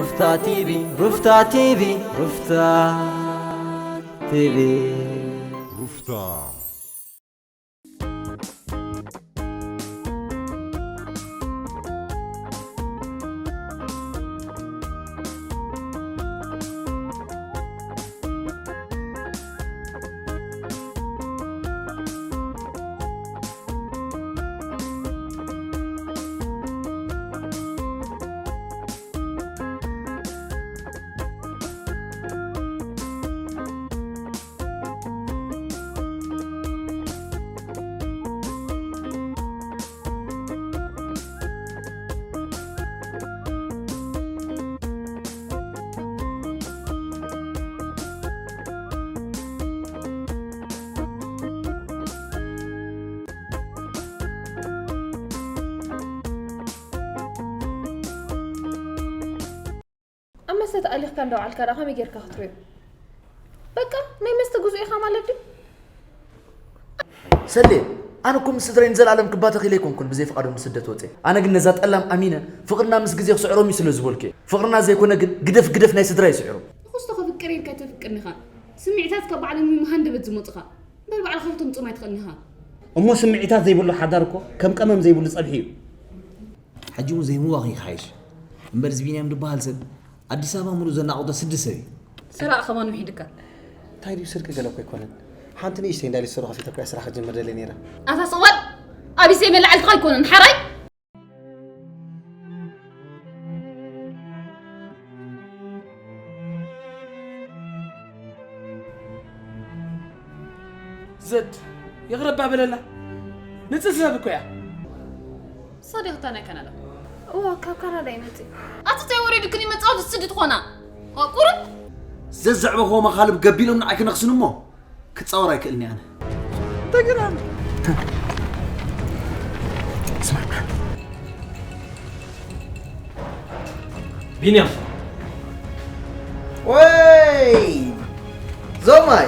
ሩፍታ ቲቪ፣ ሩፍታ ቲቪ፣ ሩፍታ ቲቪ። ሩፍታ። ኣብ መስተ ተኣሊኽካ እንዳውዓልካ ደኣ ከመይ ጌርካ ክትርእዮ? በቃ ናይ መስተ ግዙእ ኢኻ ማለት ድዩ? ሰሌ፣ ኣነ እኮ ምስ ስድራይ ንዘለኣለም ክባተኽ ኢለ ኣይኮንኩን ብዘይ ፍቓዶም ንስደት ወፅየ። ኣነ ግን ነዛ ጠላም ኣሚነ ፍቕርና ምስ ግዜ ክስዕሮም እዩ ስለ ዝበልኩ እየ። ፍቕርና ዘይኮነ ግን ግደፍ ግደፍ ናይ ስድራ ይስዕሮም። ንኽስቶ ከፍቅር ኢልካ ኣይተፍቅርን ኢኻ። ስምዒታትካ ባዕሎም እዮም ሃንደበት ዝመፁኻ። እምበር ባዕልኻ ክተምፅኦም ኣይትኽእልን ኢኻ። እሞ ስምዒታት ዘይብሉ ሓዳር እኮ ከም ቀመም ዘይብሉ ፀብሒ እዩ። ሕጂ እውን ዘይምዋኽ ይሓይሽ። እምበር እዚ ቢንያም ዝበሃል ሰብ ኣዲስ ኣበባ ሙሉእ ዘናቑቶ ስዲ ሰብ እዩ። ሰራቕ ከማን ውሒድካ። እንታይ ድዩ ስርቂ ገለ እኮ ኣይኮነን። ሓንቲ ንእሽተይ እንዳሊስትሮ ከፊተ እኮ እያ ስራሕ ክጅምር ደልየ ነይረ። ኣታ ስቕበል! ኣቢሰይ መላዕልትኻ ኣይኮነን፣ ሓራይ! ዘድ፣ ይቕረባ በለላ። ንጽህ ሰብ እኮ እያ። ሳዲቕ እታ ናይ ካናዳ። እዋ፣ ካብ ካናዳ ይመጽእ። ኣቲ ታይ ወሪዱክን ይመጻወት ስዲ ትኾና? ዋ፣ ቁሩብ። ዘዘዕበኽዎ መኻልብ ገቢሎም ንዓይ ክነኽስን እሞ ክጻወር ኣይክእልን እየ ኣነ። ተገናን። ስማዕ። ቢንያም። ወይ! ዞማይ!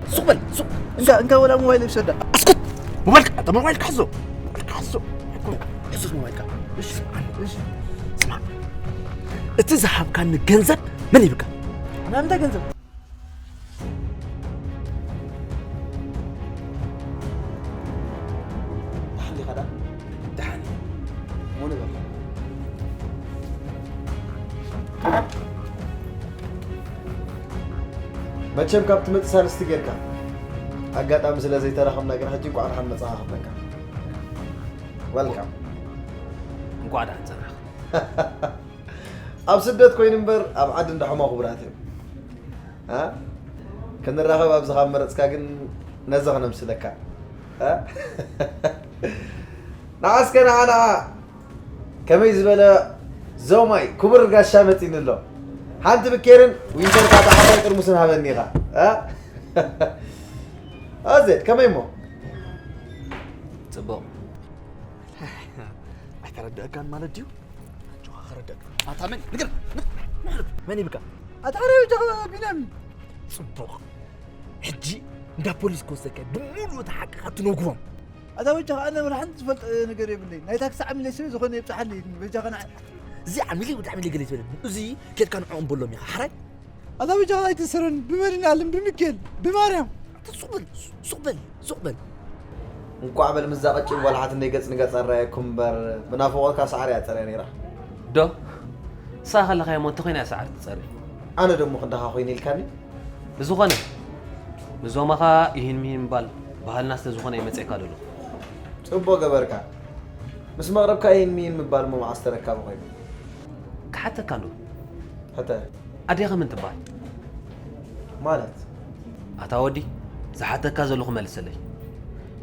ሱቕ በል፣ ሱቕ። እንካ፣ እንካ፣ ወላ ሞባይል ይውሰዳ። እስኩት! ሞባይልካ፣ ኣታ ሞባይልካ ሕዞ። ሞባይልካ ሕዞ። ሕዞ ሞባይልካ። እሺ፣ እሺ። ስማ፣ እቲ ዝሃብካኒ ገንዘብ መን ይብካ? ኣነ እንታይ ገንዘብ? ደሓን ዲኻ ደኣ? ደሓን እየ። እሞ ንበር። መቸም ካብ ትመጽእ ሳልስቲ ጌርካ። ኣጋጣሚ ስለ ዘይተራኸብና ግን ሕጂ እንቋዕ ደሓን መጻኻ ክብለካ። ወልካም። እንቋዕ ደሓን ጸናሕካ። ኣብ ስደት ኮይኑ እምበር ኣብ ዓዲ እንዳሕሞ ክቡራት እዮም። እ? ክንራኸብ ኣብዚ ካብ መረጽካ ግን ነዚ ክነምስለካ። እ? ንዓ እስከ ንዓ ንዓ ከመይ ዝበለ ዞማይ ክቡር ጋሻ መጺኒ ኣሎ። ሓንቲ ብኬርን ዊንተር ካታ ሓሳይ ጥርሙስን ሃበኒ ኢኻ። እ? ኣዜድ ከመይ እሞ? ጽቡቕ። ኣይተረድአካን ማለት ድዩ? ኣጆኻ ከረድአካ። ኣታ መን? ንገር። ንገር። መን ይብካ? ኣታ ሓራይ ወጃኻ ቢንያም። ጽቡቕ። ሕጂ እንዳ ፖሊስ ክወስደካ እዩ። ብምሉእ እቲ ሓቅኻ ትነግሮም። ኣታ ወጃኻ ኣነ ወላ ሓንቲ ዝፈልጦ ነገር የብለይ። ናይ ታክሲ ዓሚለይ ስለ ዝኾነ የብጽሓለይ። በጃኻ ንዓ። እዚ ዓሚለይ ወዲ ዓሚለይ ገለ ይትበለኒ። እዚ ኬድካ ንዕኦም በሎም ኢኻ። ሓራይ? ኣታ በጃኻ ኣይትእሰረኒ፣ ብመድኃኔዓለም፣ ብሚካኤል፣ ብማርያም። ኣታ ሱቕ በል፣ ሱቕ በል፣ ሱቕ በል። እንቋዕ በል ምስዛ ቀጭን ጓል ሓትነይ ገጽ ንገጽ ኣረኣየኩም እምበር፣ ብናፍቖትካ ሳዕሪ እያ ትጸርያ ነይራ። ዶ? ንስኻ ከለኻ'ያ እሞ እንተኾይና እያ ሳዕሪ ትጸሪ። ኣነ ደሞ ክንዳኻ ኮይነ ኢልካኒ? ብዝኾነ፣ ንዞማኻ ይሂን ምሂን ምባል ባህልና ስለ ዝኾነ እየ መጺእካ ዘለኹ። ጽቡቕ ገበርካ። ምስ መቕረብካ ይሂን ምሂን ምባል እሞ መዓስ ተረካቢ ኮይኑ? ክሓተካ እንዶ። ሕተ። ኣዴኻ መን ትበሃል? ማለት? ኣታ ወዲ፣ ዝሓተካ ዘለኹ መልሰለይ።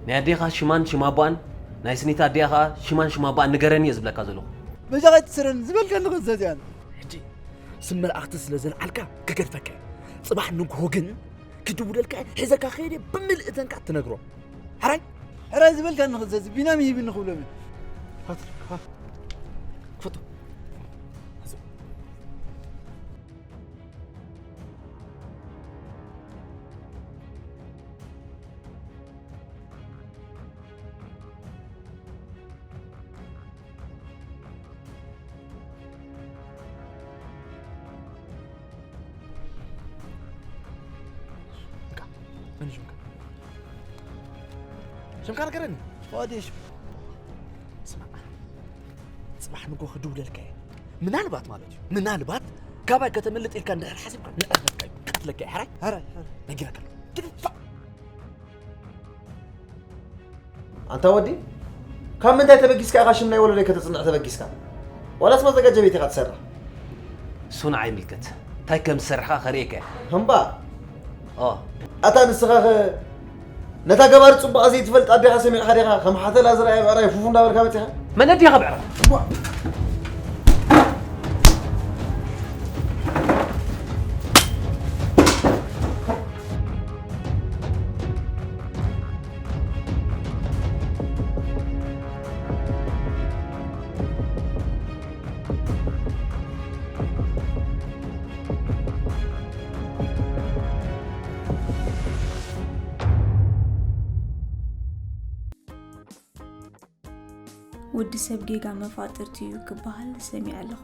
ናይ ኣዴኻ ሽማን ሽም ኣቦኣን፣ ናይ ስኒታ ኣዴኣ ኸኣ ሽማን ሽም ኣቦኣን ንገረኒ እየ ዝብለካ ዘለኹ። በጃኻ ኣይትስረኒ ዝበልካ ኣለኹ እዛ እዚኣ። ሕጂ ስም መላእኽቲ ስለ ዘልዓልካ ክገድፈካ እየ። ጽባሕ ንግሆ ግን ክድውለልካ እየ፣ ሒዘካ ክኸይድ እየ፣ ብምልእተንካ ትነግሮ። ሓራይ? ሕራይ ዝበልካ ንኽዘዚ ቢናሚ ሂብኒ ክብሎም እየ። ሃት፣ ሃት። ክፈቶ። እንካ፣ መን እዩ ሽምካ? ሽምካ ንገረኒ። ፋዲሽ። ስማዕ፣ ጽባሕ ንጎ ክድውለልካ እየ። ምናልባት ማለት እዩ፣ ምናልባት ካባይ ከተምልጥ ኢልካ እንድሕር ሓሲብካ፣ ንዕረፍካ እዩ፣ ክቅትለካ እየ። ሕራይ? ሕራይ፣ ሕራይ። ነጊረካ ኣለኹ። ግድፋዕ። ኣንታ ወዲ፣ ካብ ምንታይ ተበጊስካ ኢኻ ሽም ናይ ወለዶይ ከተጽንዕ ተበጊስካ? ዋላስ መዘጋጃ ቤት ኢኻ ትሰርሕ? እሱ ንዓይ ይምልከት። እንታይ ከም ዝሰርሕኻ ከርእየካ እየ። ህምባ። ኦ። ኣታ ንስኻ ኸ ነታ ገባር ጽቡቓ ዘይትፈልጥ ኣዴኻ ሰሚዕኻ ዲኻ? ከም ሓተላ ዝረኣየ ብዕራይ ፉፉ እንዳበልካ መጺኻ? መን ኣዴኻ ብዕራይ? ወዲ ሰብ ጌጋ መፋጥርቲ እዩ ክበሃል ሰሚዐ ኣለኹ።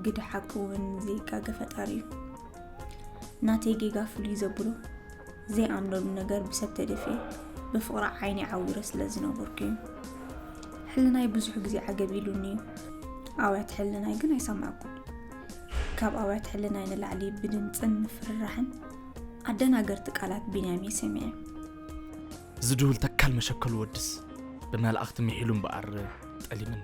ግዲ ሓቂ እውን ዘይጋገ ፈጣሪ እዩ። ናተይ ጌጋ ፍሉይ ዘብሎ ዘይኣምነሉ ነገር ብሰብ ተደፍኤ ብፍቕሪ ዓይኒ ዓዊረ ስለ ዝነበርኩ እዩ። ሕልናይ ብዙሕ ግዜ ዓገብ ኢሉኒ እዩ። ኣውያት ሕልናይ ግን ኣይሰማዕኩን። ካብ ኣውያት ሕልናይ ንላዕሊ ብድምፅን ምፍርራሕን ኣደናገርቲ ቃላት ቢንያም እየ ሰሚዐ። ዝድውል ተካል መሸከሉ ወድስ ብመላእኽቲ ምሒሉ እምበኣር ጠሊምኒ።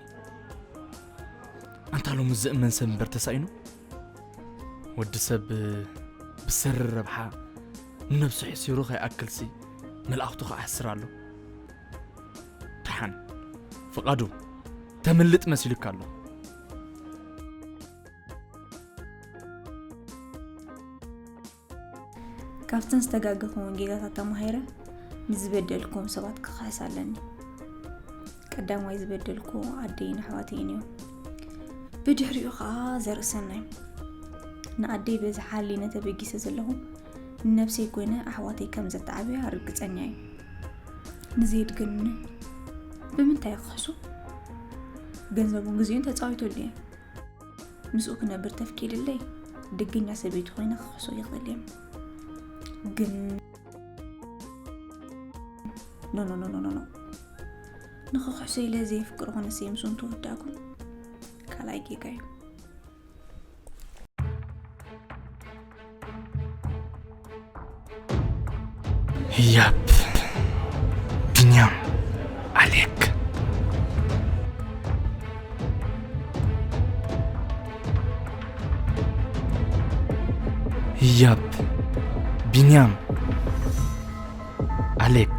ኣንታ ሎሚ ዝእመን ሰብ እምበር ተሳኢኑ? ወዲ ሰብ ብሰሪ ረብሓ ንነብሱ ሕሲሩ ከይኣክልሲ መላእኽቱ ከኣ ሕስር ኣሎ። ደሓን ፍቓዱ ተምልጥ መሲሉካ ኣሎ። ካብተን ዝተጋገኹ ጌጋታት ተማሂረ ንዝበደልኩም ሰባት ክኽሕስ ኣለኒ። ቀዳማይ ዝበደልኩ ኣደይን ኣሕዋተይን እዮም። ብድሕሪኡ ኸኣ ዘርእሰናይ። ንኣደይ በዚ ሓሊነ ተበጊሰ ዘለኹ ንነብሰይ ኮይነ ኣሕዋተይ ከም ዘተዓብያ ርግጸኛ እየ። ንዜድ ግን ብምንታይ ክኽሕሶ? ገንዘቡን ግዜኡን ተጻዊተሉ እየ። ምስኡ ክነብር ተፍቂድለይ፣ ደገኛ ሰበይቲ ኮይነ ክኽሕሶ ይኽእል እየ። ግን ኖ፣ ኖ፣ ኖ፣ ኖ፣ ኖ፣ ኖ። ንኽኽሕሶ ኢለ ዘየፍቅሮ ኮነ ሰየምሱ እንተወዳእኩ ካልኣይ ጌጋ እዩ። ህያብ ቢንያም ኣሌክ። ህያብ ቢንያም ኣሌክ።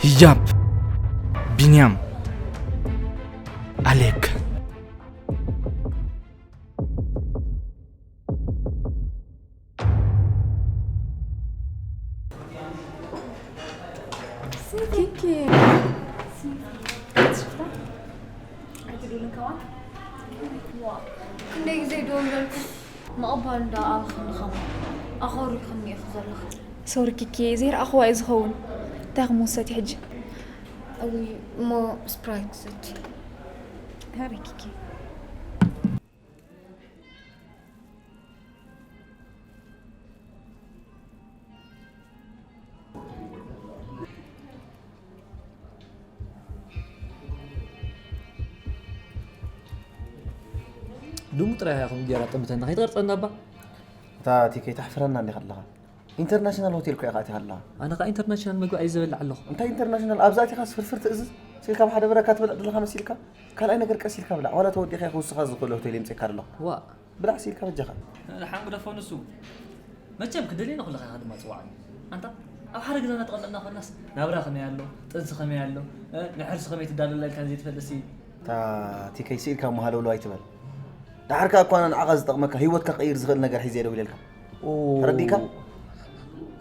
ህያብ ቢንያም ኣሌክ። ኪኪ። ኣይትድውልን ከማን? ዋ፣ ክንደይ ግዜ ይደውለልኩ? ምቕባል እንዳ ኣበኽኒ ከማን። ኣኾሪኽኒ ኢኺ ዘለኺ። ሶሪ ኪኪ፣ ዘይረኣኽዋ እዩ ዝኸውን። እንታይ ክመውሰቲ ሕጂ? እውይ፣ እሞ ስፕራይት ክሰቲ። ሃሪ ኪኪ። ድሙ ጥራይ ኢኻ ከም እንጀራ ጠብተና፣ ከይትቐርጸና እባ። እታ ቲኬት ኣሕፍረና እንዲኻ ኣለኻ። ኢንተርናሽናል ሆቴል እኮ ኢኻ ኣቲኻ ኣለኻ። ኣነ ኸኣ ኢንተርናሽናል መግቢ ኣየ ዝበልዕ ኣለኹ። እንታይ ኢንተርናሽናል? ኣብዛ ኣቲኻስ ፍርፍር ትእዝዝ? ሲልካ ብሓደ በረካ ትበልዕ ዘለኻ መሲልካ? ካልኣይ ነገር ቀስ ኢልካ ብላዕ። ዋላ ተወዲኻ ክውስኻ ዝኽእል ሆቴል የምጽእካ ኣለኹ። ዋእ። ብላዕ ሲልካ በጃኻ። ደሓን ግደፎ ንሱ። መቸም ክደልየኒ ከለኻ ኢኻ ድማ ጽውዓኒ። ኣንታ ኣብ ሓደ ገዛ እናተቐመጥና ኮናስ ናብራ ከመይ ኣሎ? ጥንሲ ከመይ ኣሎ? እ፣ ንሕርሲ ከመይ ትዳለላ ኢልካ ዘይትፈልጥሲ? እታ ቲከይ ስኢልካ እሞ ሃለውለው ኣይትበል። ደሓር ከኣ እኳ ንዓኻ ዝጠቕመካ፣ ህይወትካ ክቕይር ዝኽእል ነገር ሒዘ ደው ኢለልካ። ተረዲእካ?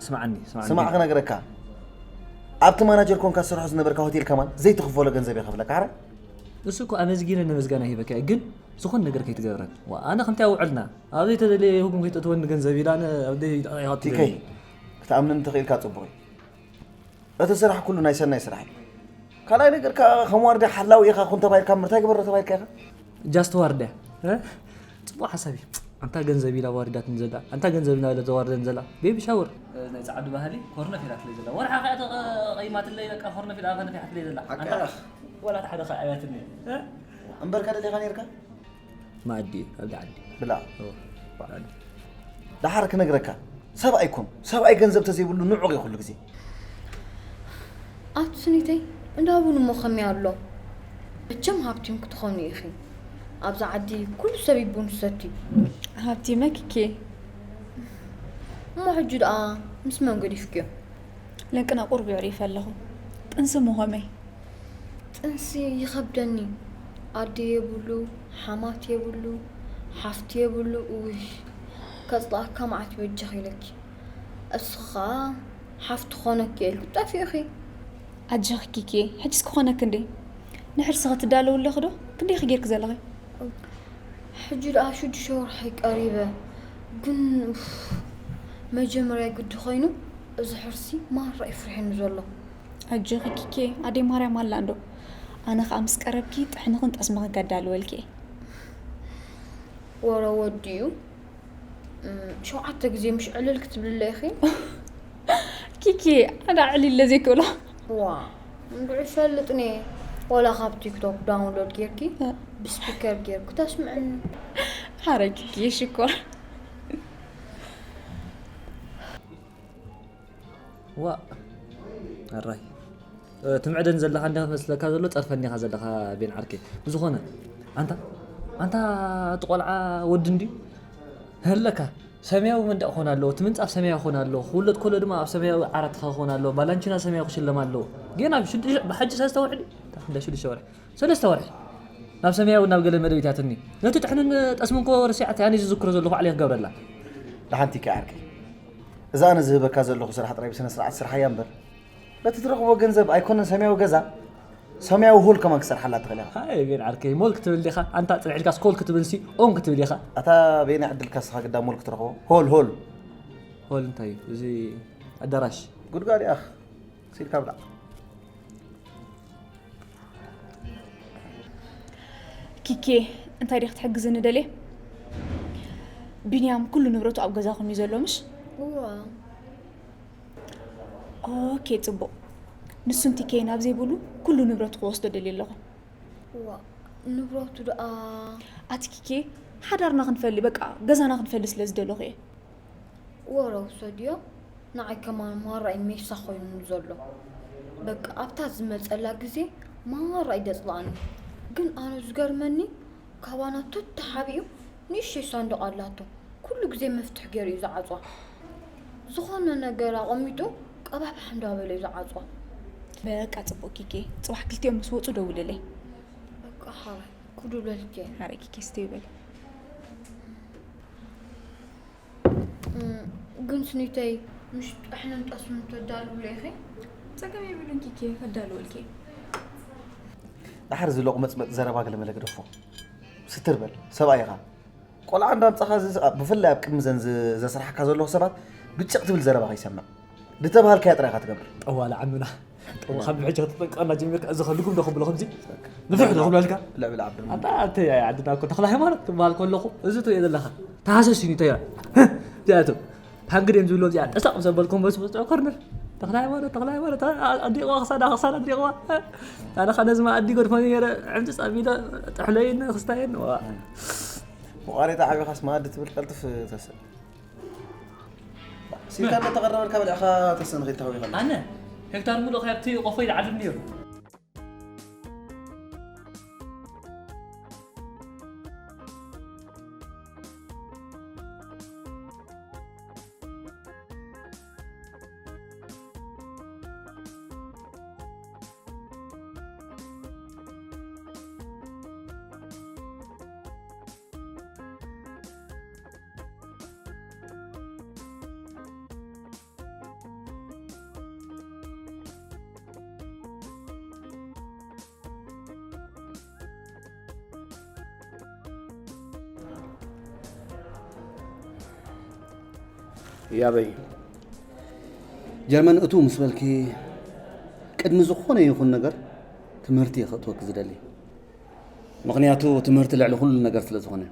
ስማዕኒ ስማዕኒ ስማዕ ክነግረካ፣ ኣብቲ ማናጀር ኮንካ ዝሰርሖ ዝነበርካ ሆቴል ከማን ዘይትኽፈሎ ገንዘብ የኸፍለካ። ሓረ እሱ እኮ ኣመስጊነ ንምስጋና ሂበካ እየ፣ ግን ዝኾን ነገር ከይትገብረን። ዋ፣ ኣነ ከምቲ ኣውዕልና ኣብ ዘይተደለየ ህጉም ከይትእትወኒ ገንዘብ ኢላ ኣነ ኣብ ደይ ቲከይ ክትኣምንን እንተኽኢልካ ጽቡቕ እዩ። እቲ ስራሕ ኩሉ ናይ ሰናይ ስራሕ እዩ። ካልኣይ ነገር ከኣ ከም ዋርድያ ሓላዊ ኢኻ ኩን ተባሂልካ ምርታይ ግበሮ ተባሂልካ ኢኻ። ጃስት ዋርድያ እ? ጽቡቕ ሓሳብ እዩ። ኣንታ ገንዘብ ኢላ ዋሪዳትን ዘላ ኣንታ ገንዘብ ኢላ ዘዋርደን ዘላ ቤቢ ሻወር ናይ ጻዕዱ ባህሊ ኮርነፍ ኢላትለይ ዘላ ወርሓ ከኣ ተቐይማትለይ በቃ ኮርነፍ ኢላ ከነፊሓትለይ ዘላ ሓቃ ኣንታ ኢኻ። ወላ ሓደ ከኣ ኣብያትኒ እ? እምበርካ ደሊኻ ነርካ ማዕዲ ኣብዲ ዓዲ ብላ ኦ፣ ማዕዲ። ደሓር ክነግረካ፣ ሰብኣይ ኩን። ሰብኣይ ገንዘብ ተዘይብሉ ንዑቕ እዩ ኩሉ ግዜ። ኣቲ ስኒተይ፣ እንዳ ቡን እሞ ከመይ ኣሎ? መቸም ሃብቲም ክትኾኑ ኢኺ። ኣብዛ ዓዲ ኩሉ ሰብ እዩ ቡን ዝሰቲ። ሃብቲመ ኪኬ። እሞ ሕጂ ደኣ ምስ መን ገዲፍክዮ? ለቅና ቁርብ የዕሪፈ ኣለኹ። ጥንሲ ምኾመይ። ጥንሲ ይኸብደኒ። ኣደ የብሉ፣ ሓማት የብሉ፣ ሓፍቲ የብሉ። ውሽ ከጽላኣካ መዓት ይበጀኽ ኢለኪ። እስኺ ኸኣ ሓፍቲ ኾነኪ ኢልኩ ጠፊእኺ። ኣጀኺ ኪኪየ፣ ሕጅስ ክኾነኪ እንዴ? ንሕርሲ ክትዳለዊ ኣለኺ ዶ? ክንደይ ኢኺ ጌርኪ ዘለኺ? ሕጂ ደኣ ሽዱሽተ ወርሒ ቀሪበ። ግን ኡፍ፣ መጀመርያ ግዲ ኾይኑ እዚ ሕርሲ ማራ እዩ ፍርሒኒ ዘሎ። ኣጆኺ ኪኬ፣ ኣደይ ማርያም ኣላ እንዶ። ኣነ ኸኣ ምስ ቀረብኪ ጥሕንኽን ጠስምኽን ከዳልወልኪ እየ። ወረ ወዲኡ እም፣ ሸውዓተ ግዜ ምሽ ዕልል ክትብልለ ኢኺ። ኪኪ፣ ኣነ ዕሊለ ዘይክብሎ። ዋ፣ እንድዒ ፈልጥኒ። ወላ ካብ ቲክቶክ ዳውንሎድ ጌርኪ ብስፒከር ጌርኩ ተስምዕኒ። ሓረ ኪኪ፣ ሽኮር። ዋ ኣራይ ትምዕደን ዘለኻ እንዲኻ መስለካ ዘሎ ጸርፈኒ ኢኻ ዘለኻ ቤን ዓርከይ። ብዝኾነ ኣንታ ኣንታ እቲ ቆልዓ ወዲ እንድዩ ኣለካ ሰማያዊ መንደቕ ክኾን ኣለዎ፣ እቲ ምንጻፍ ሰማያዊ ክኾን ኣለዎ፣ ክውለድ ከሎ ድማ ኣብ ሰማያዊ ዓራት ክኾን ኣለዎ፣ ባላንቺና ሰማያዊ ክሽለም ኣለዎ። ጌና ብሽዱሽተ ብሓጂ ሰለስተ ወርሒ ድዩ? እንዳ ሽዱሽተ ወርሒ ሰለስተ ወርሒ ናብ ሰማያዊ ናብ ገለ መደብ ይታትኒ ነቲ ጥሕንን ጠስምን ኮ ረሲዓት ኣነ ዝዝክሮ ዘለኹ ባዕለይ ክገብረላ። ደሓንቲ ከ ዓርከይ እዛ ኣነ ዝህበካ ዘለኹ ስራሕ ጥራይ ብስነ ስርዓት ስርሓያ እምበር በቲ ትረኽቦ ገንዘብ ኣይኮነን ሰማያዊ ገዛ ሰማያዊ ሆል ከማን ክሰርሓላ ትኽእል ኢኻ። ሃይ ቤን ዓርከይ ሞል ክትብል ዲኻ ኣንታ ጽንሕ ኢልካ ስኮል ክትብል ሲ ኦን ክትብል ኢኻ። ኣታ በየናይ ዕድልካ እስኻ ግዳ ሞል ክትረኽቦ ሆል ሆል ሆል እንታይ እዩ እዚ ኣዳራሽ ጉድጓድ ኢኻ ሲልካ ብላዕ። ኪኬ እንታይ ዲኺ ትሕግዝኒ ደልየ? ቢንያም ኩሉ ንብረቱ ኣብ ገዛኹም እዩ ዘሎ ምሽ? እዋ ኦኬ ጽቡቕ። ንሱን ቲኬን ኣብ ዘይብሉ ኩሉ ንብረቱ ክወስዶ ደልየ ኣለኹ። እዋ ንብረቱ ደኣ ኣቲ ኪኬ ሓዳርና ክንፈሊ በቃ ገዛና ክንፈሊ ስለ ዝደለኹ እየ። ወረ ውሰድዮ ንዓይ ከማን ማራ እዩ ሜሳ ኮይኑኒ ዘሎ። በቃ ኣብታ ዝመጸላ ግዜ ማራ እዩ ደጽልኣኒ። ግን ኣነ ዝገርመኒ ካባና ቱታ ሓቢኡ ንእሽተይ ሳንዱቕ ኣላቶ ኩሉ ግዜ መፍትሕ ገይሩ እዩ ዝዓጽዋ። ዝኾነ ነገር ኣቐሚጡ ቀባሕባሕ እንዳበለ እዩ ዝዓጽዋ። በቃ ጽቡቕ ኪኬ ጽባሕ ክልቲኦም ምስ ወጹ ደውልለይ። በቃ ሓራይ ክዱለልኪ። ሓራይ ኪኬ ስትይ በል። ግን ስኒተይ ምሽ ጥሕንን ጠስምን ተዳልውለ ኢኺ? ጸገም የብሉን ኪኬ፣ ከዳልወልኪ። ዳሕር እዚ ሎቕመጽመጽ ዘረባ ገለመለ ግደፎ። ስትር በል፣ ሰብኣይ ኢኻ። ቆልዓ እንዳምጻኻ እዚ ብፍላይ ኣብ ቅድሚ ዘን ዝ- ዘስራሕካ ዘለኹ ሰባት ብጭቕ ትብል ዘረባ ከይሰምዕ። ዝተባሃልካዮ ጥራይ ኢኻ ትገብር። ጠዋለ ዓምና ካብ ሕጂ ክትጠንቀቐና ጀሚርካ እዚ ከልጉም ዶ ክብሎ ከምዚ ንፍሕ ዶ ክብለልካ ልዕብል ዓብዱ ኣታ ኣተ ዓድና እኮ ተኽለ ሃይማኖት ትበሃል ከለኹ እዚ ትሪኦ ዘለኻ ተሃሰስ እዩ ተያ እዚኣቶም ሃንግድ እዮም ዝብሎም እዚኣ ጠሳቕ ዘበልኩም በስ ብዝጥዑ ኮርነር ተኽለ ሃይማኖት ተኽለ ሃይማኖት ኣዲቕዋ ክሳዳ ክሳዳ ኣዲቕዋ ኣነ ኸ ነዚ መኣዲ ገድፎኒ ነረ ዕምፅፅ ኣቢለ ጥሕለይን ክስታየን ብቋሬጣ ዓቢኻስ መኣዲ ትብል ቀልጥፍ ተስእ ሲልካ እናተቐረበልካ በሊዕኻ ተሰንኺ ተሃዊኻ ኣነ ሄክታር ሙሉእ ካብቲ ቆፎ ይልዓልም ነይሩ ያበይ ጀርመን እቱ ምስ በልኪ ቅድሚ ዝኾነ ይኹን ነገር ትምህርቲ እየ ከእትወኪ ዝደሊ። ምኽንያቱ ትምህርቲ ልዕሊ ኩሉ ነገር ስለ ዝኾነ።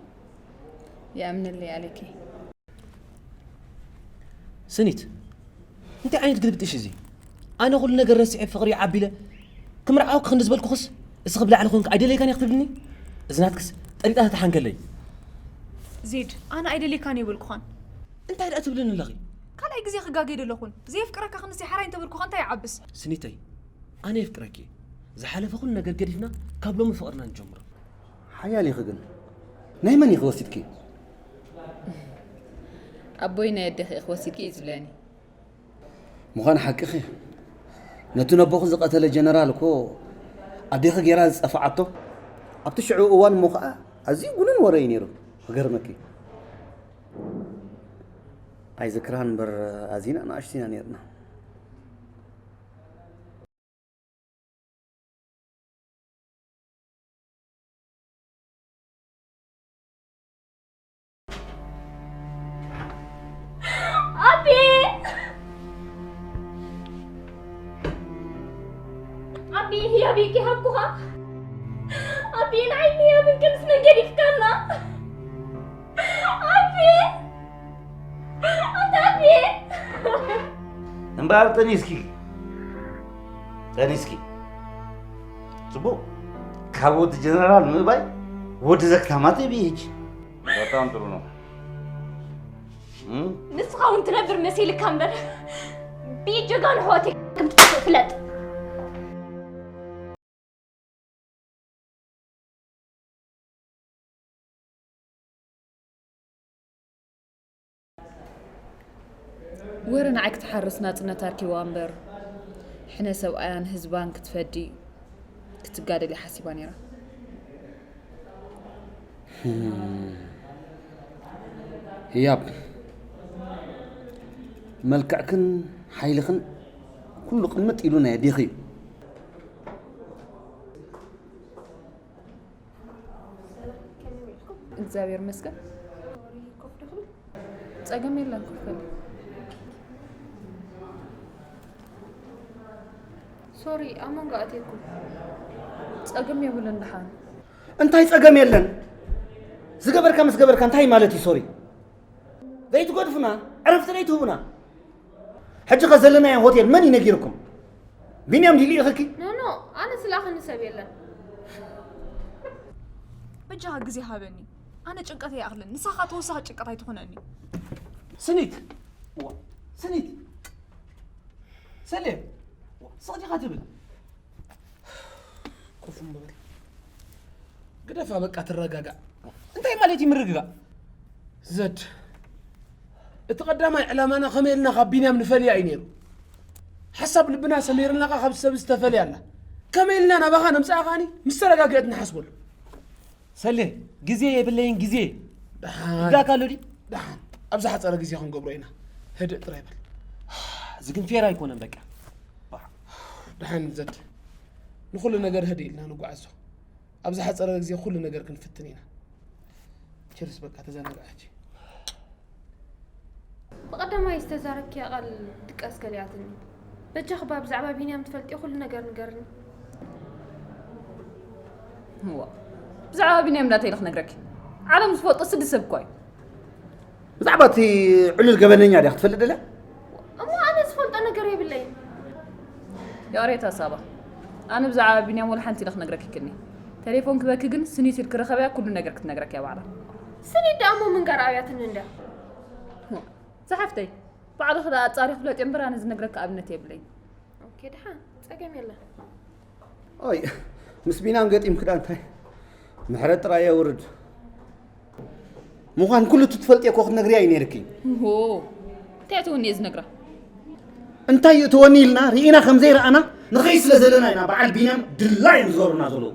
ይኣምነለይ ኣለኪ። ስኒት፣ እንታይ ዓይነት ግልብጥሽ እዚ? ኣነ ኩሉ ነገር ረሲዐ ፍቕሪ ይዓቢለ ክምርዓወኪ ክንዲ ዝበልኩኽስ እስኺ ብላዕሊ ኮንኪ ኣይደለይካን እየ ክትብልኒ? እዚ ናትክስ ጠሪጣ ተተሓንከለይ። ዜድ፣ ኣነ ኣይደልየካን የበልኩኻን። እንታይ ደኣ ትብልኒ ኣለኺ? ካልኣይ ግዜ ክጋገ የደለኹን። ዘየፍቅረካ ክንሲ ሓራይ እንተበልኩኻ እንታይ ይዓብስ? ስኒተይ፣ ኣነ የፍቅረኪ። ዝሓለፈ ኩሉ ነገር ገዲፍና ካብ ሎሚ ፍቕርና ንጀምሮ። ሓያል ኢኺ ግን ናይ መን ኢኺ ወሲድኪ? ኣቦይ ናይ ኣዴኺ ኢኺ ወሲድኪ እዩ ዝብለኒ። ምዃን ሓቅኺ። ነቲ ነቦኹ ዝቐተለ ጀነራል እኮ ኣዴኺ ጌራ ዝጸፍዓቶ ኣብቲ ሽዑ እዋን እሞ ኸዓ ኣዝዩ ጉኑን ወረ እዩ ነይሩ። ክገርመኪ። ኣይዝክራን እምበር ኣዚና ንኣሽቱ ኢና ነይርና። ኣቢ! ኣቢ ህያብ ይሃብኩኻ። ኣቢ ንዓይ ህያብ ክንስ መን ገዲፍካና? ኣቢ! ኣታ ኣቢ! እምበኣር ጠኒስኪ ጠኒስኪ ጽቡቕ ካብ ወዲ ጀነራል ምእባይ ወዲ ዘክታማት እብይ ሕጂ በጣም ጥሩ ነው። ንስኻ እውን ትነብር መሲልካ እምበር ብጀጋኑ ኣሕዋተይ ከም ትጠፍእ ፍለጥ። ወረ ንዓይ ክትሓርስ ናጽነት ኣርኪባ እምበር ሕነ ሰብኣያን ህዝባን ክትፈዲ ክትጋደል እያ ሓሲባ ነይራ። ህያብ፣ መልክዕክን ሓይልኽን ኩሉ ቅምጥ ኢሉ ናይ ኣዴኺ እዩ። እግዚኣብሔር ይመስገን። ጸገም የለን ኮፍ በሊ። ሶሪ ኣብ መንጎ ኣትየኩም። ጸገም የብሉን ደሓን። እንታይ ጸገም የለን? ዝገበርካ ምስ ገበርካ እንታይ ማለት እዩ ሶሪ? ዘይትገድፉና ዕረፍቲ ዘይትህቡና። ሕጂ ከ ዘለናዮ ሆቴል መን እዩ ነጊርኩም? ቢንያም ድዩ ልኢኽኪ? ኖ ኖ ኣነ ዝለኣኸኒ ሰብ የለን። በጃኻ ግዜ ሃበኒ ኣነ ጭንቀተይ ይኣኽለኒ ንስኻ ተወሳኺ ጭንቀት ኣይትኹነኒ። ስኒት ዋ ስኒት ሰሌ ዋ ስቕ ዲኻ ትብል? ኮፍ እሞ በል ግደፋ በቃ ትረጋጋእ። እንታይ ማለት እዩ ምርግጋእ? ዘድ እቲ ቀዳማይ ዕላማና ከመይ ኢልና ካብ ቢንያም ንፈልያ እዩ ነይሩ። ሓሳብ ልብና ሰሚርና ካብ ሰብ ዝተፈልያ ኣላ። ከመይ ኢልና ናባኻ ነምፅኣ ከኣኒ ምስ ተረጋገአት ንሓስበሉ። ሰሌ ግዜ የብለይን ግዜ ደሓን ይጋካ ኣሎ ድዩ? ደሓን ኣብ ዝሓፀረ ግዜ ክንገብሮ ኢና። ህድእ ጥራይ በል። እዚ ግን ፌር ኣይኮነን በቃ። ደሓን ዘድ ንኩሉ ነገር ህድእ ኢልና ንጓዓዞ። ኣብ ዝሓፀረ ግዜ ኩሉ ነገር ክንፍትን ኢና። ችርስ በቃ ተዘናግዓ ሕጂ። ብቐዳማይ ዝተዛረብክያ ቃል ድቃስ ከሊኣትኒ። በጃኺ እባ ብዛዕባ ቢንያም ትፈልጥዮ ኩሉ ነገር ንገርኒ። እዋ ብዛዕባ ቢንያም እንዳተይ ኢለ ክነግረኪ። ዓለም ዝፈልጦ ስዲ ሰብ እኳ እዩ። ብዛዕባ እቲ ዕሉል ገበነኛ ድያ ክትፈልጥ ደልያ? እሞ ኣነ ዝፈልጦ ነገር የብለይን። ይቕሬታ ሳባ፣ ኣነ ብዛዕባ ቢንያም ወላ ሓንቲ ኢለ ክነግረኪ ይክእልኒ። ቴሌፎን ክበኪ ግን ስኒት ኢልኪ ርኸብያ ኩሉ ነገር ክትነግረኪ እያ ባዕላ። ስኒት ደኣ እሞ ምንጋር ኣብያትኒ እንድያ። ዝሓፍተይ፣ ባዕልኺ ደኣ ኣጻሪኺ ፍለጥዮ እምበር ኣነ ዝነግረኪ ኣብነት የብለይን። ኦኬ ደሓን ጸገም የለን። ኦይ ምስ ቢናም ገጢምኪ ደኣ እንታይ ምሕረት ጥራይ የውርድ። ምዃን ኩሉ እቲ ትፈልጥዮ እኮ ክትነግርያ እዩ ነይርኪ። ሆ እንታይ ትውኒ እየ ዝነግራ? እንታይ እዩ ትወኒ ኢልና ርኢና ከም ዘይረኣና ንኸይ ስለ ዘለና ኢና በዓል ቢንያም ድላ እዮም ዝገብሩና ዘለዉ።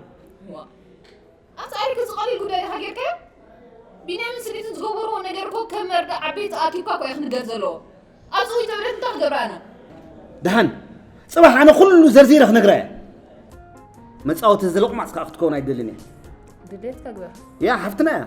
ኣጻሪኪ ዝቐሊል ጉዳይ ዲኻ ጌርካዮ? ቢንያምን ስኒትን ዝገበርዎ ነገር እኮ ከም መርዳእ ዓበይቲ ኣኪብካ እኮ እዩ ክንገር ዘለዎ። ኣብዚ ውይ ተብለት እንታይ ክገብራ ኣነ? ደሓን ጽባሕ ኣነ ኩሉ ዘርዚረ ክነግራ እየ። መጻወቲ እዚ ሎቕማጽ ከኣ ክትከውን ኣይደልን እየ። ድሌትካ ግበር። ያ ሓፍትና እያ።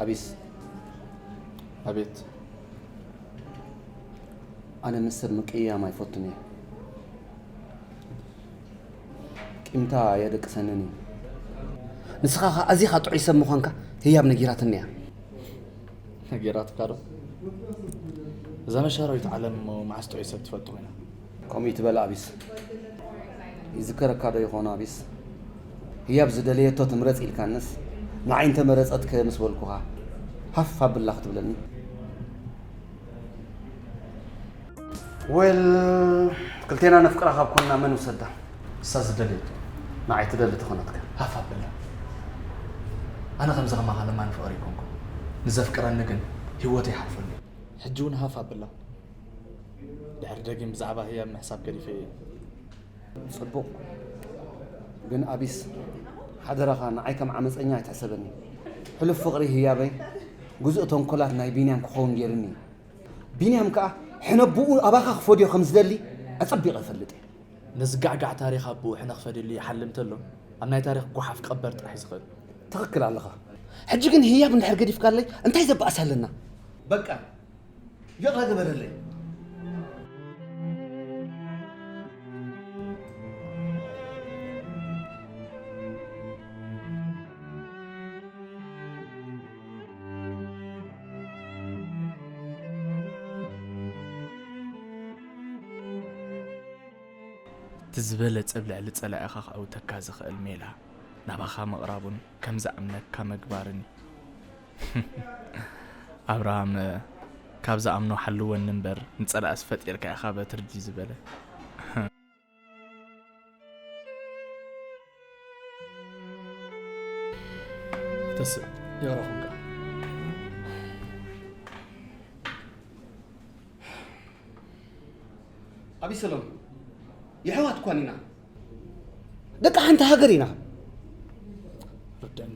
ኣቢስ፣ ኣቤት። ኣነ ምስ ሰብ ምቅያም ኣይፈቱን እየ። ቂምታ የደቅሰንን እዩ። ንስኻ ኸኣ ኣዚኻ ጥዑይ ሰብ ምዃንካ ህያብ ነጊራትኒ እያ። ነጊራትካ ዶ? እዛ መሻረዊት ዓለም እሞ መዓስ ጥዑይ ሰብ ትፈልጥ ኮይና? ከምኡ ይትበል ኣቢስ። ይዝከረካ ዶ ይኾን ኣቢስ? ህያብ ዝደለየቶ ትምረጽ ኢልካንስ ንዓይ እንተመረጸትከ ምስ በልኩኻ ሃፍ ኣብላ ክትብለኒ? ዌል፣ ክልቴና ነፍቅራ ካብ ኮንና መን ውሰዳ? እሳ ዝደለየቶ። ንዓይ ትደሊ ተኾነትካ ሃፍ ኣብላ። ኣነ ከምዚ ከማኻ ለማኒ ፍቕሪ ኣይኮንኩን። ንዘፍቅረኒ ግን ህይወተይ ይሓልፈሉ። ሕጂ እውን ሃፍ ኣብላ። ድሕሪ ደጊም ብዛዕባ ህያብ ምሕሳብ ገዲፈ እየ። ጽቡቕ። ግን ኣቢስ፣ ሓደራኻ ንዓይ ከም ዓመጸኛ ኣይትሕሰበኒ። ሕሉፍ ፍቕሪ ህያበይ ግዙእ ተንኮላት ናይ ቢንያም ክኸውን ገይርኒ እዩ። ቢንያም ከኣ ሕነ ኣቦኡ ኣባኻ ክፈድዮ ከም ዝደሊ ኣጸቢቐ እፈልጥ እየ። ነዚ ጋዕጋዕ ታሪኽ ኣቦኡ ሕነ ክፈድየሉ ይሓልም ተሎ፣ ኣብ ናይ ታሪኽ ጓሓፍ ቀበር ጥራሕ እዩ ዝኽእል። ትኽክል ኣለኻ። ሕጂ ግን ህያብ እንድሕር ገዲፍካለይ እንታይ ዘበኣስ ኣለና? በቃ ይቕረ ግበረለይ። እቲ ዝበለጸ ኣብ ልዕሊ ጸላኢኻ ከእውተካ ዝኽእል ሜላ ናባኻ ምቕራቡን ከም ዝኣምነካ ምግባርን እዩ። ኣብርሃም ካብ ዝኣምኖ ሓልወኒ እምበር ንጸላእስ ፈጢርካ ኢኻ በትሪ ድዩ ዝበለ። ተስእ የረኹምካ ኣቢሰሎም የሕዋት እኳን ኢና፣ ደቂ ሓንቲ ሃገር ኢና። ርደኒ።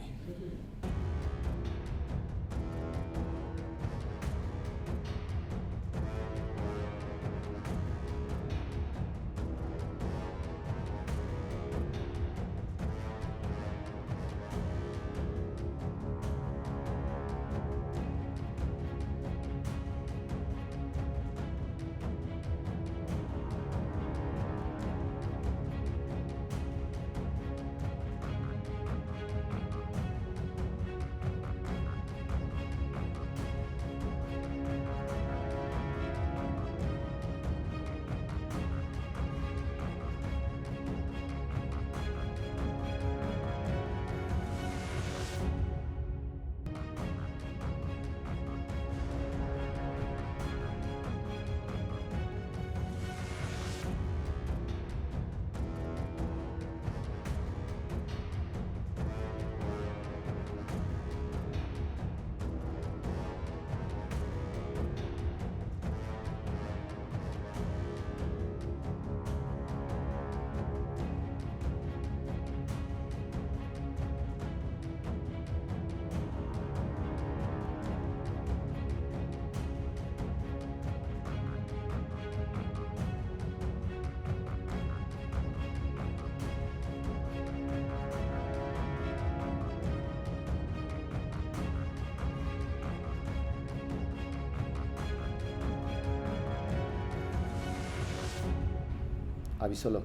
ኣቢሰሎም፣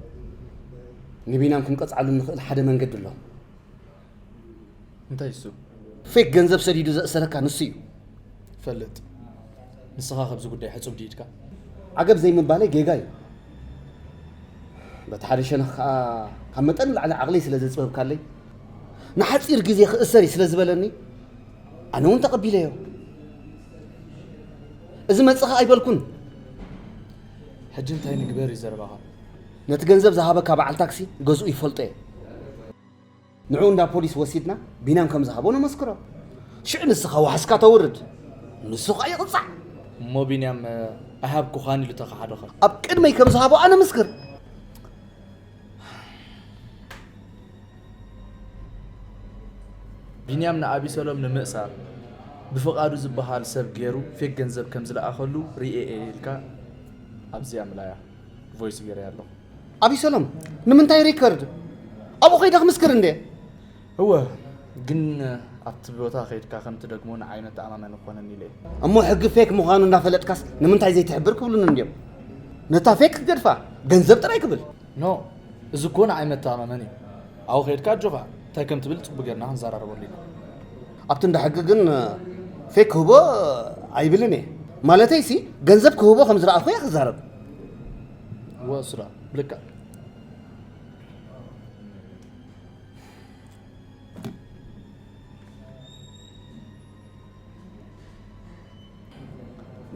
ንቢንያም ክንቀጽዓሉ እንኽእል ሓደ መንገዲ ኣሎ። እንታይ እሱ? ፌክ ገንዘብ ሰዲዱ ዘእሰረካ ንሱ እዩ። ፈልጥ። ንስኻ ካብዚ ጉዳይ ሕጹብ ድዩ ኢድካ? ዓገብ ዘይምባለይ ጌጋ እዩ። በቲ ሓደ ሸነኽ ከኣ ካብ መጠን ንላዕሊ ዓቕለይ ስለ ዘጽበብካለይ፣ ንሓጺር ግዜ ክእሰር እዩ ስለ ዝበለኒ፣ ኣነ እውን ተቐቢለዮ። እዚ መጽኻ ኣይበልኩን። ሕጂ እንታይ ንግበር እዩ ዘረባኻ? ነቲ ገንዘብ ዝሃበካ በዓል ታክሲ ገዝኡ ይፈልጦ እየ። ንዕኡ እንዳ ፖሊስ ወሲድና ቢንያም ከም ዝሃቦ ነመስክሮ። ሽዑ ንስኻ ዋሕስካ ተውርድ፣ ንሱ ኸኣ ይቕጻዕ። እሞ ቢንያም ኣይሃብኩኻን ኢሉ ተኸሓደኸ? ኣብ ቅድመይ ከም ዝሃቦ ኣነ ምስክር። ቢንያም ንኣቢሰሎም ንምእሳር ብፍቓዱ ዝበሃል ሰብ ገይሩ ፌክ ገንዘብ ከም ዝለኣኸሉ ርእየ እየ ኢልካ ኣብዚኣ ምላያ ቮይስ ገይረ ኣለኹ። ኣቢሰሎም ንምንታይ ሪከርድ ኣብኡ ከይደ ክምስክር እንደ እወ ግን ኣብቲ ቦታ ከይድካ ከም ትደግሞ ንዓይ መተኣማመኒ ክኾነኒ ኢለ እየ። እሞ ሕጊ ፌክ ምዃኑ እናፈለጥካስ ንምንታይ ዘይትሕብር ክብሉኒ እንድዮም። ነታ ፌክ ክገድፋ፣ ገንዘብ ጥራይ ክብል። ኖ፣ እዚ እኮ ንዓይ መተኣማመኒ እዩ። ኣብኡ ከይድካ ኣጆኻ፣ እንታይ ከም ትብል ጽቡቕ ጌርና ክንዘራረበሉ ኢና። ኣብቲ እንዳ ሕጊ ግን ፌክ ክህቦ ኣይብልን እየ። ማለተይሲ ገንዘብ ክህቦ ከም ዝረኣኹ እየ ክዛረብ። እወ፣ እሱ ደኣ ብልክዕ።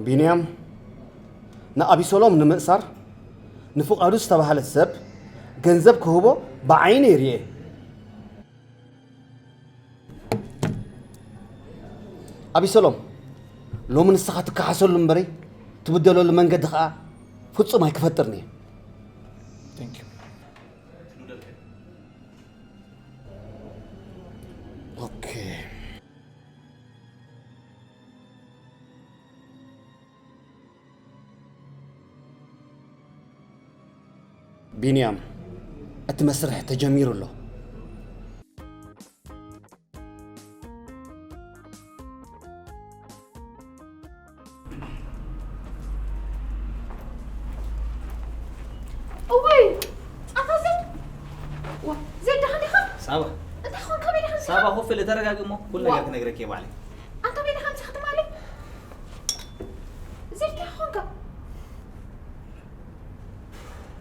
ቢንያም ንኣቢሰሎም ንምእሳር ንፍቓዱ ዝተባህለ ሰብ ገንዘብ ክህቦ ብዓይነይ ርእየ። ኣቢሰሎም፣ ሎሚ ንስኻ ትከሓሰሉ እምበረይ ትብደለሉ መንገዲ ኸኣ ፍጹም ኣይክፈጥርን እየ። Thank you። ኦኬ። ቢንያም፣ እቲ መስርሕ ተጀሚሩ ኣሎ። እዋይ፣ ኣታ ዜድ! ዋ፣ ዜድ፣ ደሓን ዲኻ? ሳባ። እንታይ ኾንካ? ኣበይ ደሓን ዲኻ? ሳባ፣ ኮፍ ኢለ ተረጋጊ እሞ፣ ኩሉ ዋ። ነገር ክነግረኪ እየ ባዕለይ። ኣንታ ኣበይ ደሓን ዲኻ ትማሊ? ዜድ፣ እንታይ ኾንካ?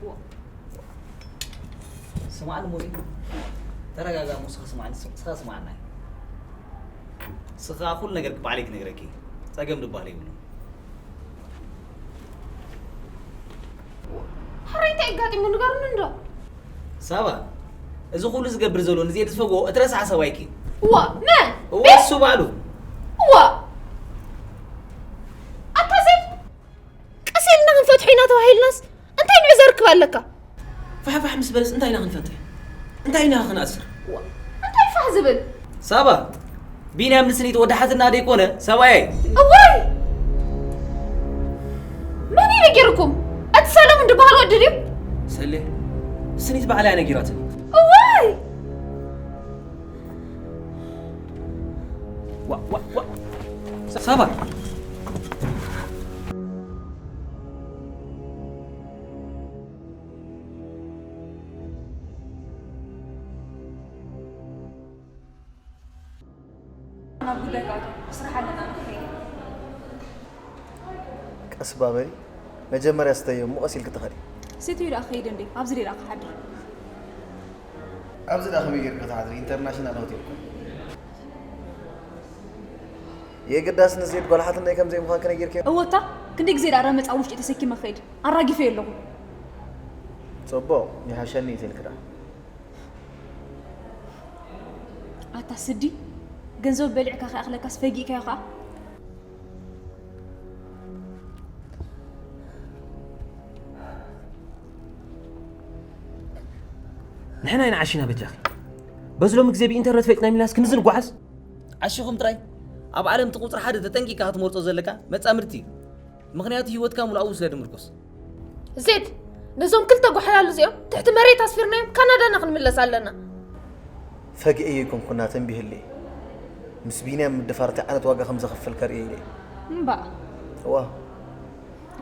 ዋ። ስማዕኒ ሙዚ፣ ተረጋጋ እሞ፣ ንስኻ ስማዕኒ፣ ንስኻ ስማዕና። ንስኻ ኩሉ ነገር ባዕለይ ክነግረኪ፣ ጸገም ዝበሃል የብሉን። ሕራይ እንታይ ኣጋጢሙ ንገሩኒ እንዶ። ሳባ፣ እዚ ኩሉ ዝገብር ዘሎ ንዜድ ዝፈግዎ እቲ ረሳሕ ሰብኣይኪ። እዋ፣ መን? እዋ፣ ቤት? እሱ ባዕሉ። እዋ። ኣታ ዜድ፣ ቀስ ኢልና ክንፈትሖ ኢና ተባሂልናስ እንታይ ንዑ ዘርክብ ኣለካ? ፋሕፋሕ ምስ በለስ እንታይ ኢና ክንፈትሕ? እንታይ ኢና ክንኣስር? ዋ፣ እንታይ ፋሕ ዝብል? ሳባ፣ ቢንያም ንስኒት ወዲ ሓትና ደይኮነ ሰብኣየይ። እዋይ! መን እዩ ነጊርኩም? እቲ ሰለሙን ዝበሃል ወዲ ድዩ? ሰሌ፣ ስኒት ባዕላ እያ ነጊራትኒ። እዋይ! ዋ፣ ዋ፣ ዋ። ሳባ። ናብ ጉዳይ ክኣቱ፣ ስራሕ ኣለና ንኽኸይድ። ቀስ ባበሊ፣ መጀመርያ ስተዮ እሞ ቀስ ኢልኪ ተኸዲ። ሴትዮ ደኣ ክኸይድ እንዴ? ኣብዚ ደኣ ክሓድር። ኣብዚ ደኣ ከመይ ጌርኪ ክትሓድሪ? ኢንተርናሽናል ሆቴል እኮ። የግዳስ ንዜድ ጓል ሓትነይ ከም ዘይምዃንኪ ነጊርክያ? እወታ፣ ክንደይ ግዜ ደኣ ረመጻ ውሽጢ ተሰኪመ ክኸይድ? ኣራጊፈዮ ኣለኹ። ጽቡቕ፣ ይሓሸኒ እዩ ትልኪ ደኣ። ኣታ ስዲ፣ ገንዘቡ በሊዕካ ከይኣኽለካስ ፈጊእካዮ ከኣ። ንሕና ኢና ዓሺና በጃኺ። በዚ ሎሚ ግዜ ብኢንተርነት ፈሊጥና ኢልናስ ክንዚ ንጓዓዝ? ዓሺኹም ጥራይ። ኣብ ዓለም እቲ ቁጽሪ ሓደ ተጠንቂቕካ ክትመርጾ ዘለካ መጻምድቲ እዩ። ምኽንያቱ ህይወትካ ሙሉኣኡ ስለ ድምርኮስ። ዜድ፣ ነዞም ክልተ ጓሓላሉ እዚኦም ትሕቲ መሬት ኣስፊርናዮም ካናዳና ክንምለስ ኣለና። ፈጊኤዮ ኣይኮንኩን፣ ተንቢህለይ። ምስ ቢንያም ምድፋር እንታይ ዓይነት ዋጋ ከም ዘኽፍል ከርእዮ ኢለ። እምባእ። እዋ።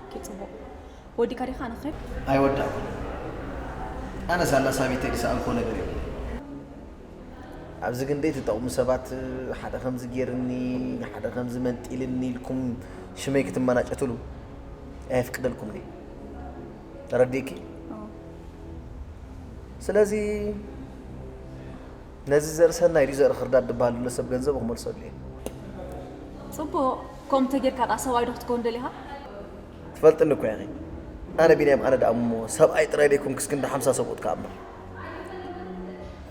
ኦኬ፣ ጽቡቕ። ወዲእካ ዲኻ ንኽድ? ኣይወዳእኩን። ኣነስ ኣላ ሳቤተይ ዝሰኣንክዎ ነገር የብሉን። ኣብዚ ግን ደይ ትጠቕሙ ሰባት ሓደ ከምዚ ጌርኒ፣ ሓደ ከምዚ መንጢልኒ ኢልኩም ሽመይ ክትመናጨትሉ ኣየፍቅደልኩምን እየ። ተረዲእኪ? ኣዎ። ስለዚ ነዚ ዘርኢ ሰናይ ድዩ ዘርኢ ክርዳድ ዝበሃል ዘሎ ሰብ ገንዘቡ ክመልሰሉ እየ። ጽቡቕ፣ ከምኡ እንተጌርካ ደኣ ሰብኣይ ዶ ክትከውን ደሊኻ? ትፈልጥኒ እኮ ኢኺ። ኣነ ቢንያም ኣነ ደኣ እሞ ሰብኣይ ጥራይ ደይኮንኩስ ክንዲ ሓምሳ ሰብኡት ከኣ እምበር።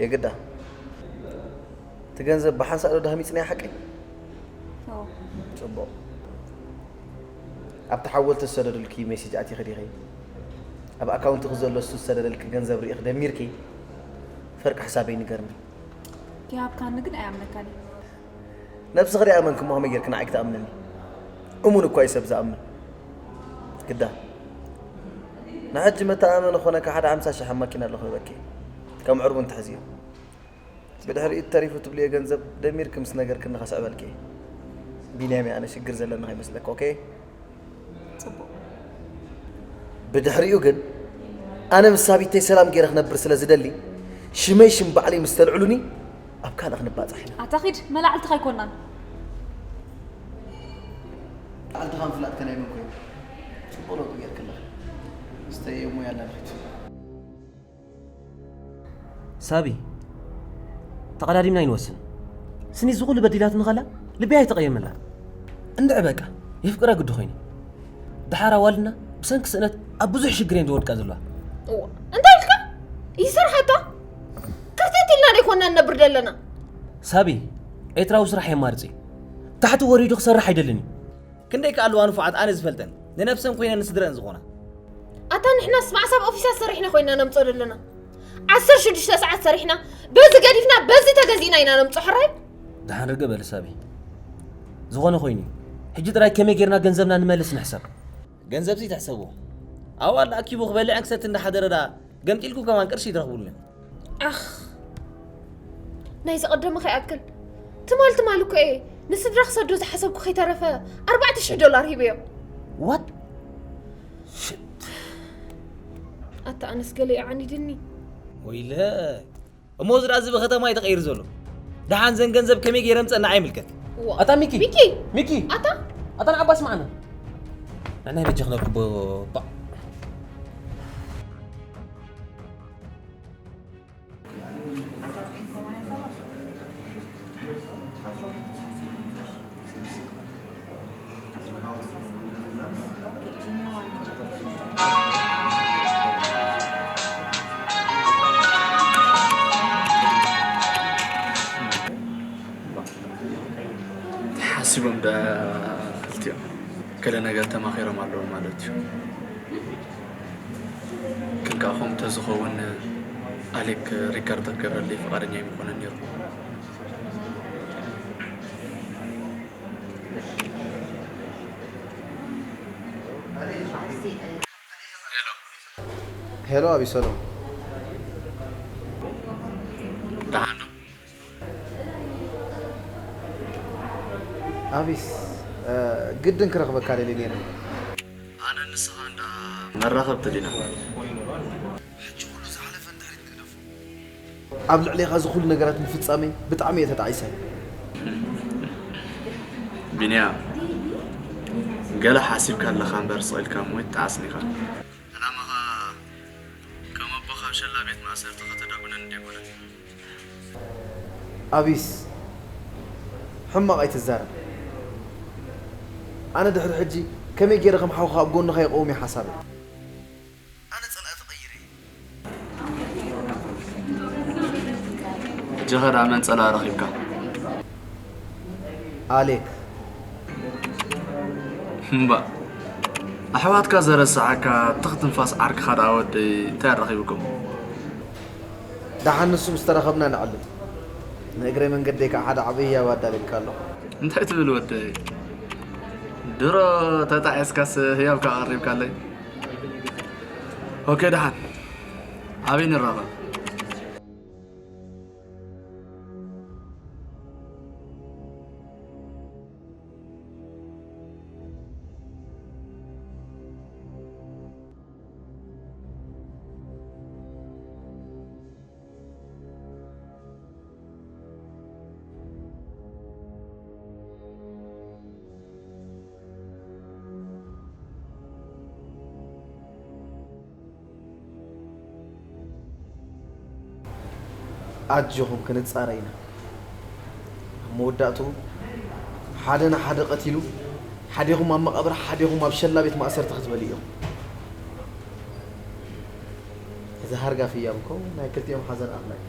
የግዳ። እቲ ገንዘብ ብሓንሳእ ዶ ደሃሚጽናዮ ሓቀይ? ኣዎ። ጽቡቕ። ኣብቲ ሓወልቲ ዝሰደዱልኪ ሜሴጅ ኣቲኺ ዲኺ? ኣብ ኣካውንትኺ ዘሎ እሱ ዝሰደደልኪ ገንዘብ ርኢኺ ደሚርኪ ፈርቂ ሕሳበይ ንገርኒ። ከይሃብካኒ ግን ኣይኣምነካን እየ። ነብስኺ ደኣ ኣመንኪ እሞ ከመይ ጌርኪ ንዓይ ክትኣምንኒ? እሙን እኳ እዩ ሰብ ዝኣምን። ግዳ። ንሕጂ መተኣማመኒ ክኾነካ ሓደ ሓምሳ ሽሕ ኣብ ማኪና ኣሎ ክህበኪ። ከም ዕርቡ እንትሕዝዮ። ብድሕሪኡ ተሪፉ ትብልዮ ገንዘብ ደሚርኪ ምስ ነገርክኒ ከስዕበልኪ እየ። ቢንያም፣ ኣነ ሽግር ዘለኒ ከይመስለካ፣ ኦኬ? ጽቡቕ። ብድሕሪኡ ግን ኣነ ምስ ሳቢተይ ሰላም ገይረ ክነብር ስለ ዝደሊ፣ ሽመይ ሽም ባዕለይ ምስ ተልዕሉኒ ኣብ ካልእ ክንባጻሕ ኢና። ኣታ ኺድ፣ መላዕልትኻ ኣይኮናን። መላዕልትኻ ምፍላጥካ ናይ መን ኮይኑ? ጽቡቕ ለውጢ ጌርክለኻ። ስተይ እሞ ያላ ንኺድ። ሳቢ፣ ተቐዳዲምና ኣይንወስን። ስኒ እዚ ኩሉ በዲላትኒ ከላ ልበይ ኣይተቐየመላ። እንድዒ በቃ፣ የፍቅራ ግዲ ኮይኑ። ደሓር ኣዋልድና ብሰንኪ ስእነት ኣብ ብዙሕ ሽግር እየን ዝወድቃ ዘለዋ። እዋ፣ እንታይ ኢልካ? ይሰርሓታ? ክርተት ኢልና ዶ ኣይኮና ንነብር ዘለና? ሳቢ፣ ኤርትራዊ ስራሕ የማርጽ እዩ። ታሕቲ ወሪዱ ክሰርሕ ኣይደልን እዩ። ክንደይ ከ ኣለዋ ንፉዓት ኣነ ዝፈልጠን፣ ንነብሰን ኮይነን ንስድረን ዝኾና። ኣታ ንሕናስ መዓስ ኣብ ኦፊሳት ሰሪሕና ኮይና ነምጽኦ ዘለና? ዓሰርተ ሽዱሽተ ሰዓት ሰሪሕና፣ በዚ ገዲፍና፣ በዚ ተገዚእና ኢና ነምጽኦ፣ ሕራይ? ደሓን ርግእ በሊ ሳቢ። ዝኾነ ኮይኑ እዩ። ሕጂ ጥራይ ከመይ ጌርና ገንዘብና ንመልስ ንሕሰብ። ገንዘብሲ ትሕሰብዎ። ኣዋል ኣኪቡ ክበልዕን ክሰቲ እንዳሓደረ ደኣ ገምጢልኩም ከማን ቅርሺ ይትረኽቡልና። ኣኽ፣ ናይ ዝቐደመ ከይኣክል፣ ትማል ትማል እኮ እየ ንስድራ ክሰዶ ዝሓሰብኩ ከይተረፈ ኣርባዕተ ሽሕ ዶላር ሂበዮ። ዋት? ሽት። ኣታ ኣነስ ገለ ይዓኒድኒ። ወይለ። እሞ እዚ ደኣ እዚ ብከተማ እዩ ተቐይሩ ዘሎ። ደሓን ዘን ገንዘብ ከመይ ገይረ ምጸእ ንዓይ ይምልከት። እዋ። ኣታ ሚኪ! ሚኪ! ሚኪ! ኣታ? ኣታ ንዓባ ስማዕና። ንዕናይ በጃ ክነርክቦ ባዕ። ሓሲቦም ደኣ ክልቲኦም ገለ ነገር ተማኺሮም ኣለዉ ማለት እዩ። ግን ከኣ ከምኡ ተዝኸውን ኣሌክ ሪካርዶ ክገብረለይ ፍቓደኛ ኣይምኾነን ነይሩ። ሄሎ። ሄሎ ኣቢሰሎም። ደሓን ዶ? ኣቢስ፣ እ፣ ግድን ክረኽበካ ደልየ ነይረ። ኣነ ንስኻ እንዳ መራኸብቲ ዲና? ሕጂ ኩሉ ዝሓለፈ ንድሕሪት ንግደፎ። ኣብ ልዕሌኻ እዚ ኩሉ ነገራት ምፍጻመይ ብጣዕሚ እየ ተጣዒሰ። ቢንያም፣ ገለ ሓሲብካ ኣለኻ እምበር ስቕ ኢልካ እሞ ኣይትጠዓስን ኢኻ። ዕላማኻ ከም ኣቦኻ ኣብ ሸላ ቤት ማእሰርቲ ከተዳጉነኒ ደይኮነን። ኣቢስ፣ ሕማቕ ኣይትዛረብ። ኣነ ድሕሪ ሕጂ ከመይ ገይረ ከም ሓውኻ ኣብ ጎንኻ ይቐውም እየ ሓሳበይ። ኣነ ጸላእቲ ቀይረ እየ። እጀኸ ደኣ መን ጸላኢ ረኺብካ? ኣሌክ። እምባ፣ ኣሕዋትካ ዘረስዓካ ትኽ ትንፋስ ዓርክኻ ደኣ ወደይ እንታይ ኣረኺብኩም? ደሓን ንሱ ምስ ተራኸብና ንዕልል። ንእግረ መንገደይ ከኣ ሓደ ዓብዪ ህያብ ኣዳልየልካ ኣለኹ። እንታይ ትብል ወደይ? ድሮ ተጣዒስካስ ህያብካ ኣቐሪብካለይ። ኦኬ፣ ደሓን ኣበይ ንራኸብ? ኣጆኹም ክንጻረ ኢና። ኣብ መወዳእትኡ ሓደ ንሓደ ቀቲሉ፣ ሓዴኹም ኣብ መቓብር፣ ሓዴኹም ኣብ ሸላ ቤት ማእሰርቲ ክትበልዩ ኢኹም። እዚ ሃርጋፍ ህያብ እኮ ናይ ክልቲኦም ሓዘን ኣኽላይ።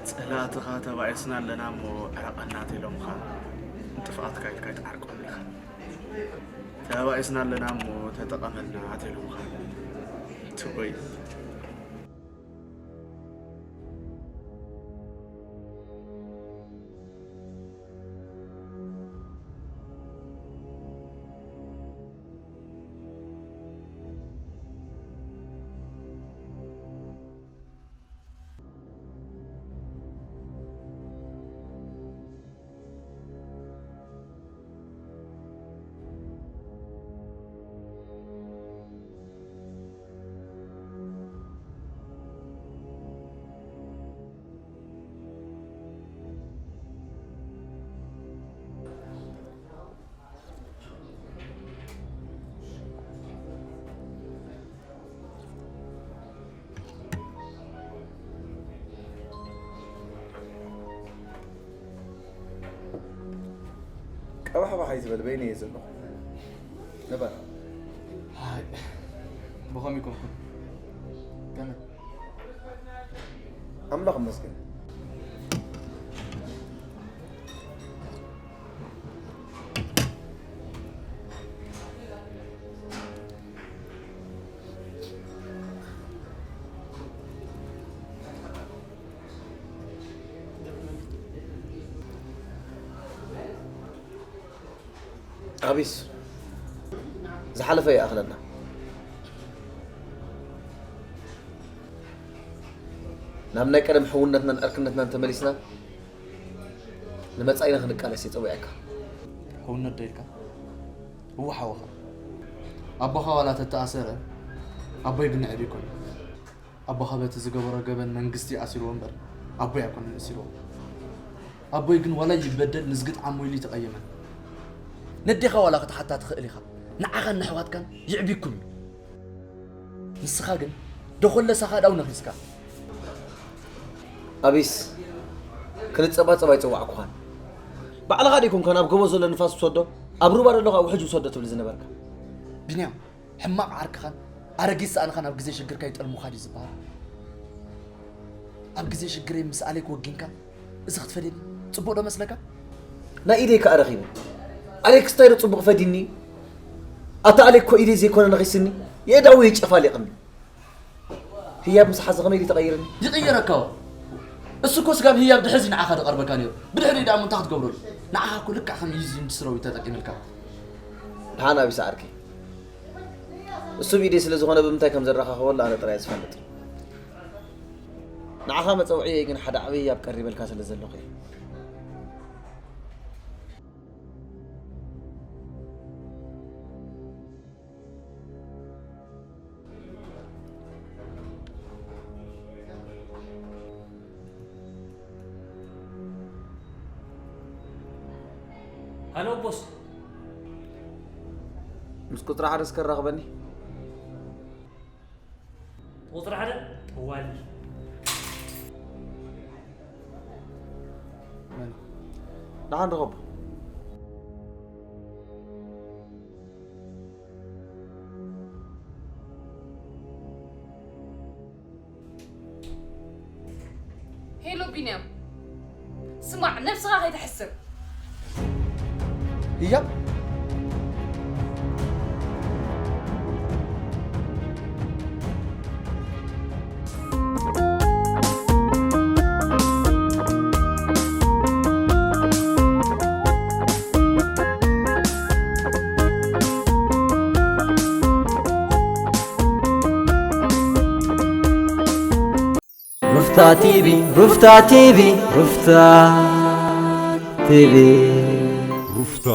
ጸላእትኻ ተባኢስና ኣለና እሞ ዕረቐና ተኢሎምኻ፣ ንጥፍኣትካ ኢልካ ኣይትዓርቆም ኢኻ። ተባኢስና ኣለና እሞ ተጠቐመልና ተኢሎምኻ። ትወይ። ሓባሓይ ዝበል በይነ እየ ዘለኹ። ነበር። ኣይ፣ ብኸም ይኮንኩን ከመይ? ኣምላኽ ይመስገን። ኣቢስ ዝሓለፈ ይኣኽለና። ናብ ናይ ቀደም ሕውነትናን ዕርክነትናን ተመሊስና ንመጻኢና ክንቃለስ እየ ጸዊዐካ። ሕውነት ዶ ኢልካ? እወ ሓወኻ። ኣቦኻ ዋላ ተተኣሰረ ኣቦይ ግን ንዕብ ይኮን። ኣቦኻ በቲ ዝገበሮ ገበን መንግስቲ ኣሲርዎ እምበር ኣቦይ ኣይኮነን እሲርዎ። ኣቦይ ግን ዋላ ይበደል ንዝግጥ ዓሞ ኢሉ ይተቐየመን። ነዴኻ ዋላ ክትሓታ ትኽእል ኢኻ። ንዓኻን ንሕዋትካን ይዕቢኩም እዩ። ንስኻ ግን ደኾለሳኻ ዳው ነኺስካ። ኣቢስ ክንጸባጸብ ኣይጸዋዕኩኻን። ባዕልኻ ዲኹምካ ናብ ጎቦ ዘሎ ንፋስ ትሰዶ ኣብ ሩባ ደሎ ካብ ውሕጅ ውሰዶ ትብል ዝነበርካ። ቢንያም ሕማቕ ዓርክኻን ኣረጊት ሰኣንኻን ኣብ ግዜ ሽግርካ ይጠልሙኻ ድዩ ዝበሃል? ኣብ ግዜ ሽግረይ ምስ ኣሌክ ወጊንካ እዚ ክትፈድየኒ ጽቡቕ ዶ መስለካ? ናይ ኢደይ ከኣ ረኺበ። ኣሌክስ እንታይ ዶ ጽቡቕ ፈዲኒ? ኣታ ኣሌክ እኮ ኢደይ ዘይኮነ ነኺስኒ የእዳዊ የጨፋሊቕኒ። ህያብ ምስ ሓዘ ከመይ ድዩ ተቐይርኒ? ይቕየረካ። እሱ እኮ ስጋብ ህያብ ድሕዚ ንዓኻ ዝቐርበካ ነይሩ። ብድሕሪ ደኣ እንታይ ክትገብረሉ? ንዓኻ እኮ ልክዕ ከም ዩዚንድ ስሮዊ ተጠቂምልካ። ደሓን ኣቢስ ዓርከይ። እሱ ብኢደይ ስለ ዝኾነ ብምንታይ ከም ዘረኻኽበሉ ኣነ ጥራይ እየ ዝፈልጥ። ንዓኻ መጸውዕየይ ግን ሓደ ዓብዪ ህያብ ቀሪበልካ ስለ ዘለኹ እየ። ሃሎ ቦስ። ምስ ቁፅሪ ሓደ እስከ ራኽበኒ። ቁፅሪ ሓደ ጠዋሊ። ደሓን ርኸቦ። ሄሎ ቢንያም፣ ስማዕ፣ ነብስኻ ከይተሕስር። ህያብ ሩፍታ ቲቪ፣ ሩፍታ ቲቪ፣ ሩፍታ ቲቪ። ሩፍታ